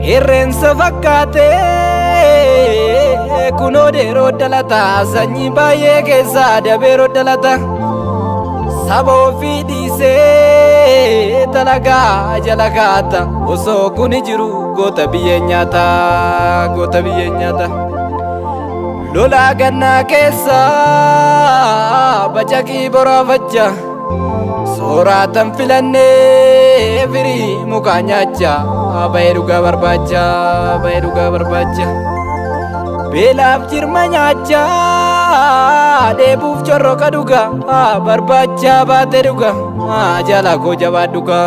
Qeerrensa fakkaatee kunoo deeroo dhalata sanyii baay'ee keessaa dabeeroo dhalata. Saba ofii dhiisee talagaa jala kaata osoo kuni jiru goota biyyee nyaata goota biyyee nyaata. Lolaa gannaa keessa bacaqii boraafacha sooratan filannee firii mukaa nyaacha ba'ee dhugaa barbaacha ba'ee dhugaa barbaacha. Beelaaf jirma nyaacha dheebuuf corroqa dhuga barbaacha baate dhuga jaala koo jabaa dhuga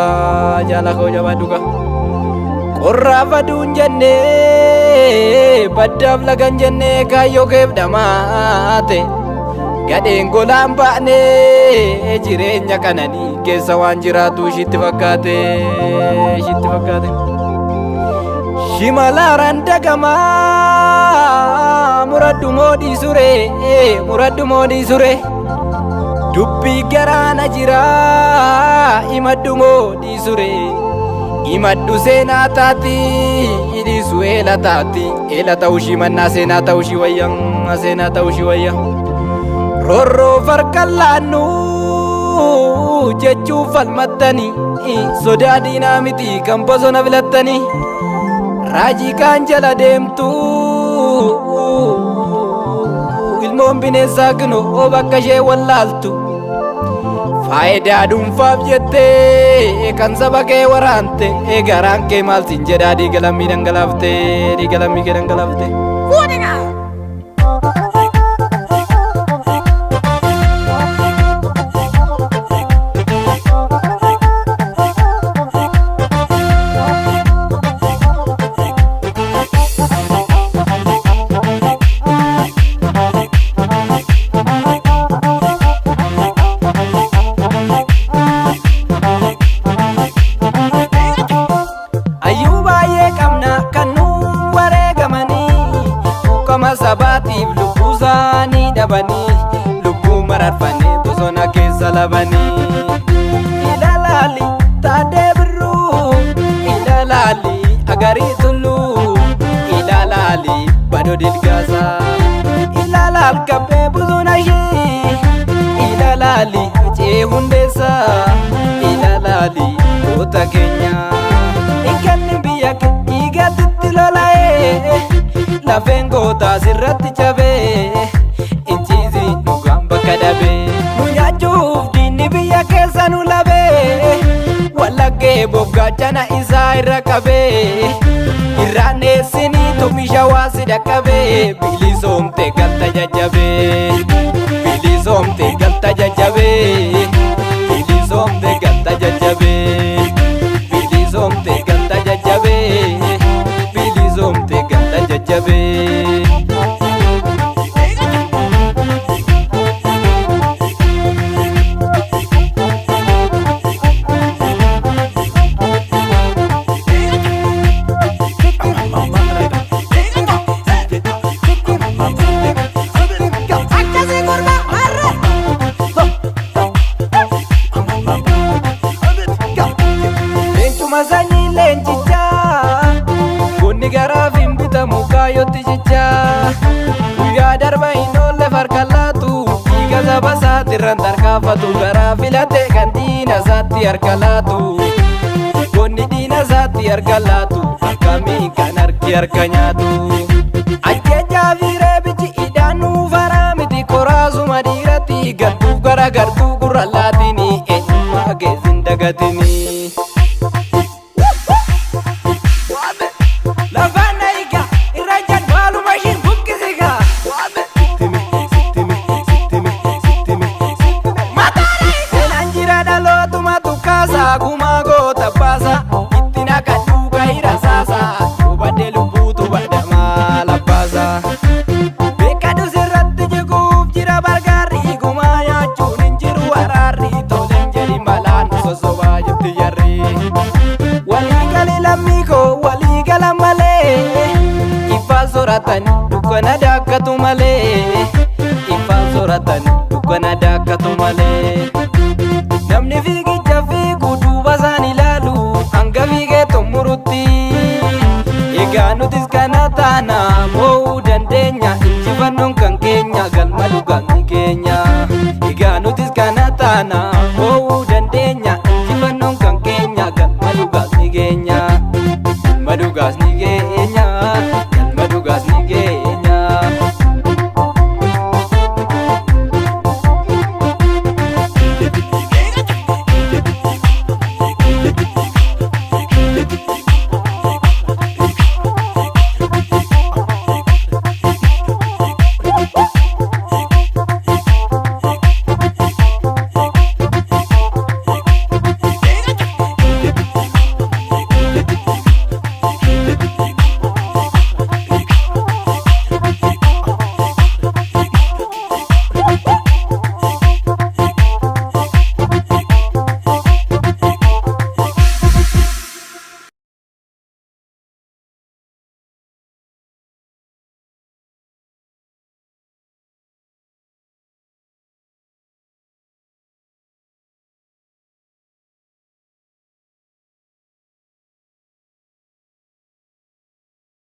jaala koo jabaa dhuga. Qorraaf aduun jennee baddaaf lagan jennee kaayyoo keef dhamaate gadheen golaan baanee jireenya qananii keessa waan jiraatu ishitti fakkaate ishitti fakkaate. Shimalaaraan dagamaa muradhu moodii suree muradhu moodii suree dubbii garaana jira himadhu moodii suree himadhu seenaa taati dhiisu eela taati eela ta'ushii mannaa seenaa ta'ushii wayya seenaa ta'ushii wayya. Roorroo farka laannu jechuuf falmattanii sodaa diinaa miti kan bosona filattanii raajii kaan jala deemtu ilmoon bineensaa kinoo bakka ishee wallaaltu faayidaa dhuunfaaf jettee kan saba kee waraante garaan kee maal siin jedhaa dhiiga lammii dhangalaafte dhiiga lammii kee dhangalaafte. Hayyuu baay'ee qabna kan nu wareegamanii quuqama sabaatiif lubbuu isaanii dhabanii lubbuu mararfanii bosona keessa labanii. Ilaalaali Taaddee Birruu ilaalaali Agarii Tulluu ilaalaali Badoo Dilgaasaa ilaalaal Kabbee Buzuunashii ilaalaali Hacee Hundeessaa ilaalaali goota keenyaa. Inkalli biyya dhiigatitti lola'ee lafeen gootaa sirratti cabee inchiisi dhugaan bakka dhabee nu nyaachuuf diinni biyya keessa nu labee wallaggee bobgaachana isaa irra qabee irraan eessinii tumisha waa si dhaqqabee bilisoomte galta jajjabee bilisoomte galta jajjabee bilisoomte galta jajjabee bilisoomte galta jajjabee bilisoomte galta jajjabee. Akkasii gurbaa marre. Leencuma sanyii leencichaa Goonni garaaf hin bitamu kaayyootti jechaa Guyyaa darba hin oolle farka laatu Dhiiga saba isaatirraan tarkaanfatu garaa filate kan diina isaatti harka laatu Goonni diina isaatti harka laatu akkamiin kan harki harka nyaatu Ajjechaa fi reebichi hidhaan nuuf haraa miti koraasuma dhiiratti galtuuf gara gartuu gurra laatinii eenyummaa keessin dagatinii. Lafaan na hiika irra jadwaaluma ishiin buqqisiika. Seenaan jira dhalootuma tukkaasa gumaa goota baasa itti naqadhuu gahira saasa hubadde lubbuutu badhamaa labbaasa. Beekadhu sirratti jiguuf jira bargaarri gumaa nyaachuun hin jiru araarri toleen jedhi malaan sossobaa jirti jarri. Walii gali lammii koo walii gala malee ifaan sooratan dukkana daakkatu malee ifaan sooratan dukkana daakkatu malee. Namni fiigicha fiigu duuba isaan ilaalu hanga fiigee xumurutti. Taana.